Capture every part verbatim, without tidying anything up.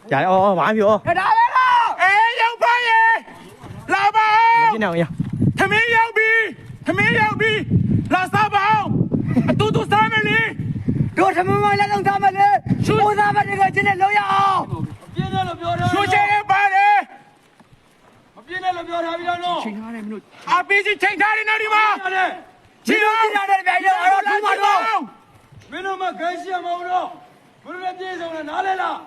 อย่า อ๋อ อ๋อ หวานอยู่ อ๋อ อย่าด่าเลยล่ะ เอ้ย ยังไปเอ้ย ลาบา ไม่กินเอาอย่าง ထမင်းရောက်ပြီ ထမင်းရောက်ပြီ လာစားပါဦး အတူတူစားမယ်လေ တို့ထမင်းမလက်လုံးစားမယ်လေ သူစားမယ်တကယ်ချင်းနဲ့လုံးရအောင် ရှုံးချင်ရင်ပါတယ် မပြေနဲ့လို့ပြောထားပြီးတော့နော် ချိန်ထားတယ်မင်းတို့ အာပီစီချိန်ထားတယ်နော်ဒီမှာ မင်းတို့ကြည့်တာနဲ့တပြိုင်တည်းအတော့ထူးမှာတော့ မင်းတို့မှဂိမ်းရှိရမဟုတ်တော့ မင်းတို့လည်းပြေဆုံးတယ်နားလဲလား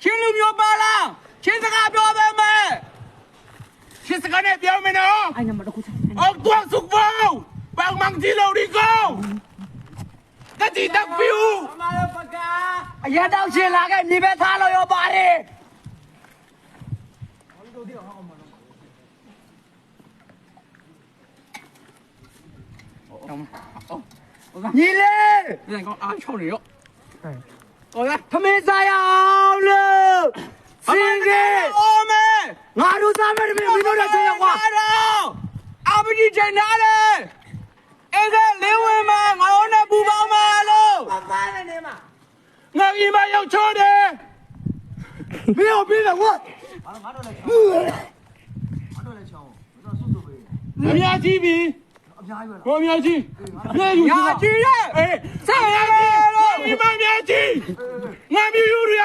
ချင်းလူမျိုးပါလား ချင်းစကားပြောပေးမယ် ချင်းစကားနဲ့ပြောမယ်နော် အဲ့နံပါတ်တစ်ခု အောက်သွားစုပေါင်းပန်းမန်တီလိုဒီကို ကတိတပ်ပြူ အရန်တောက်ချင်လာခဲ့မြေပဲထားလို့ရောပါတယ် ညီလေး ပြန်ကောင်းအားချုပ်နေတော့ ဟုတ်လား ထမင်းစားရအောင်လို့ စင်ကီ အိုးမဲ ငါတို့စားမယ်တမင်း မင်းတို့လည်း ဆင်းရကွာ တော့ အာပကြီးချိန်နားလေ အဲ့ဒါလေးဝင်မှာ ငါတို့နဲ့ပူပေါင်းမှာလို့ ငါအိမ်မှာရောက်ချိုးတယ် မင်းကိုပေးတယ်ကွာ အများကြီးပြီ အများကြီးပဲ အများကြီး မင်းယူချင်တာ ညာကြီးရဲ့ အေး စက်ရ ငါ ရော အိမ်မှာအများကြီး ငါမင်းယူရ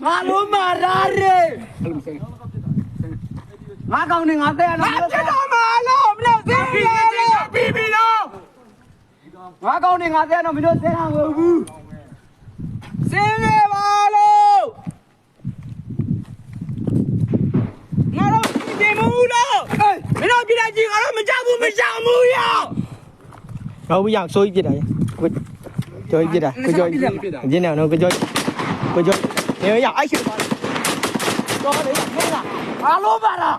ငါလုံးမရရဲ ငါကောင်းနေငါတဲ့နော် ငါဖြစ်တော့မလို့ မလို့ စင်ရ ပြီးပြီနော် ငါကောင်းနေငါတဲ့နော် မင်းတို့စဲတာမဟုတ်ဘူး စင်ရပါလို့ ငါတို့ပြည်မှုလို့ မင်းတို့ပြည်တဲ့ကြီး ငါတို့မကြောက်ဘူး မကြောက်ဘူးရော ငါတို့မကြောက် စိုးရိမ်ဖြစ်တာကြီး ကိုကျော်ကြီးဖြစ်တာ ကိုကျော်ကြီးဖြစ်တာ ညနေအောင်နော် ကိုကျော်ကြီး ကိုကျော်ကြီး နေရ အဲ့ရှိပါတော့လေ မင်းလား အားလုံးပါလား